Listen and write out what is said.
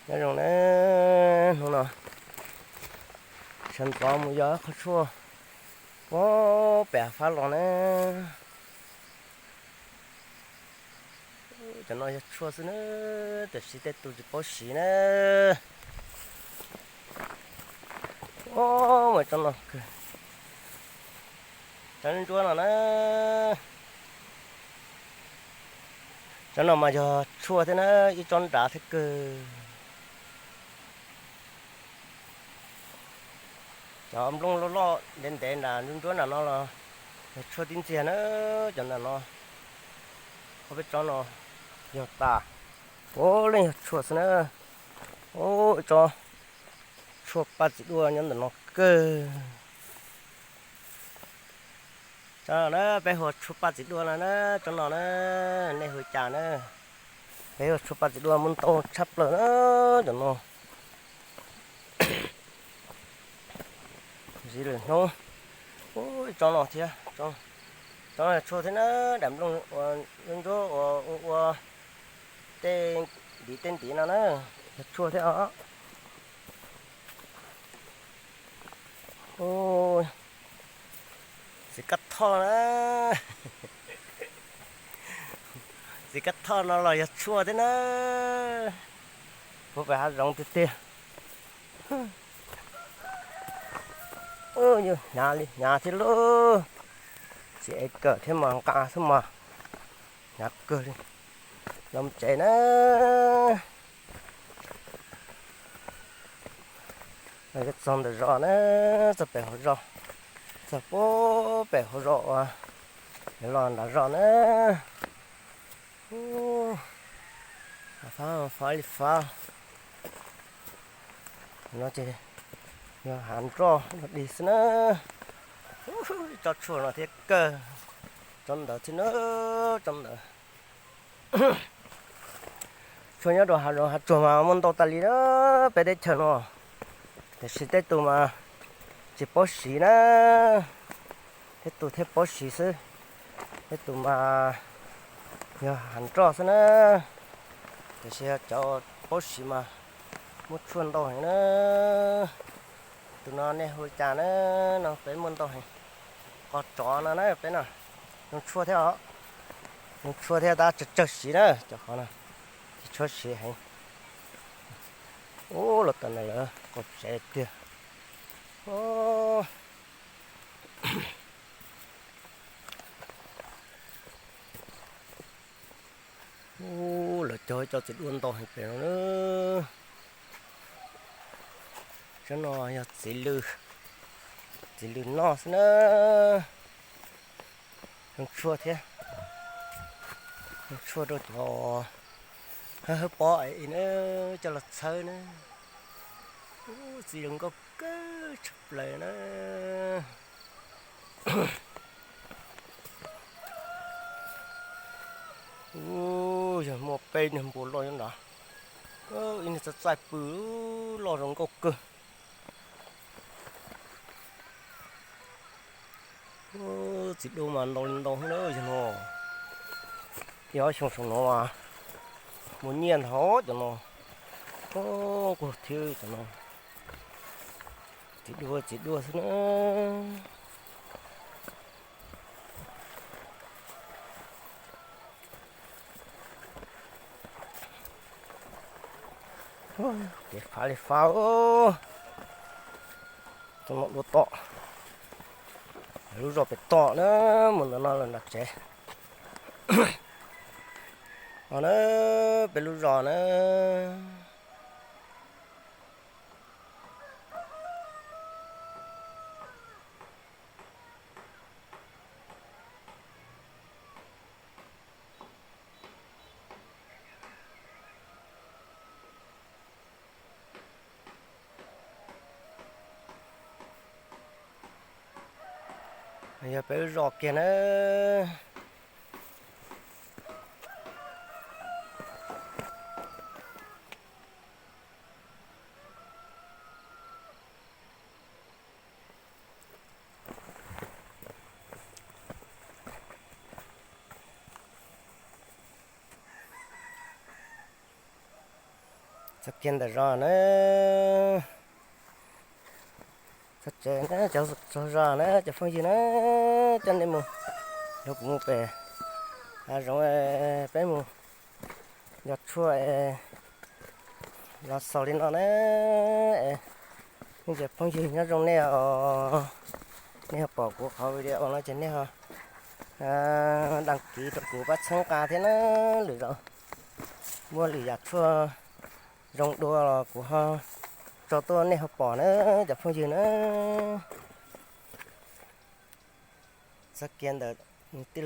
Nyob zoo na, hnub no sawv ntxov mus yog qhov tshuaj puag pem fab los na. Cov no yog tshuaj xwb na, tiam sis tej tus tsis paub siv na. Ub, mas tsob no kawg, tsob ntsuab no na. Tsob no mas yog tshuaj thiab na, ib tsob nrad thiab kawg. Cov nplooj loj loj ntev ntev nram ntsuab nram no los yog tshuaj tib ntxiag na. Cov nram no, ob peb tsob no yog tas, puav leej yog tshuaj xwb na. Ub, ib tsob tshuaj paj txiv duaj nyob ntawm no kawg. Tsob no na peb hu ua tshuaj paj txiv duaj no na, tsob no na, nej hu cas na? Peb hu ua tshuaj paj txiv duaj muaj ntau tshaj plaws na, cov no. Ziv lwm hnub, ub, ib tsob no thiab, tsob no tshuaj thiab na, dam nplooj ua ntsuab ua ua ua tej ntiv tej ntiv no na, yog tshuaj thiab os. Txiv kab thoj na, txiv kab thoj no los yog tshuaj thiab na. Puag pem hav zoov tiag tiag. Hnyav li hnyav thiab lauj. Txiv ev kawm thiab mas nqa xwb mas hnyav kawg li. Los tsev na. Txog ntawm zos na, txog pem hauv zos, txog puag pem hauv zos uas los nram zos na. Fav, fav li fav. No ces yog hav nroj dog dig xwb na. Tsob tshuaj no thiab kawg, tsob ntawd thiab na, tsob ntawd. Tshuaj nyob rau hav zoov hav tsuag mas muaj ntau tas li na peb teb chaws no, tiam sis tej tus mas tsis paub siv na, tej tus thiaj paub siv xwb. Tej tus mas yog hav nroj xwb na, tiam sis yog cov paub siv mas muaj tshuaj ntau heev na. Tus no nej hu cas na? No peb muaj ntau heev. Qos tsov no na peb no, zoo tshuaj thiab os. Zoo tshuaj thiab tab tsawg tsawg siv na, cov qhov no tsis tshua siv heev. Ub, los tawm ntawm lawv qaum tsev tiag. Ub, lawv cog cov txiv duaj ntau heev pem no na. Tsob no yog txiv lws, txiv lws noj xwb na. Zoo tshuaj thiab, zoo tshuaj rau cov hawb hawb pob es na, coj los txhawb na. Ub, txiv zoo nkauj kawg tshaj plaws na. Ub, yog muaj peb niag npua loj nyob nrad, ib niag txaij txaij pw, loj zoo nkauj kawg. Txiv duaj mas ntau li ntau thiab na, yog no ib ob xyoo saum no mas muaj nyiaj ntau cov no, kuj thiab cov no. Txiv duaj txiv duaj xwb na. Kev fab li fab, txog no dua tom lub zos pem toj na, mus ntawm no lawm nram tsev. No na, peb lub zos na. Yog peb lub zos kiag na. Txog kiag ntawm zos na, txog tsev na, txog zos na cov phooj ywg na, coj nej mus, hnub kuv mus pem hav zoov, peb mus yos tshuaj los xaus li no na. Nej cov phooj ywg nyob zoo nej os, nej ho pom kuv qhov video no ces nej ho đăng ký rau kuv pab txhawb nqa thiab na. Lwm zaus muaj lwm yam tshuaj zoo dua los kuv ho tso tuaj nej ho pom na cov phooj ywg na. Txog kiag ntawm tij laug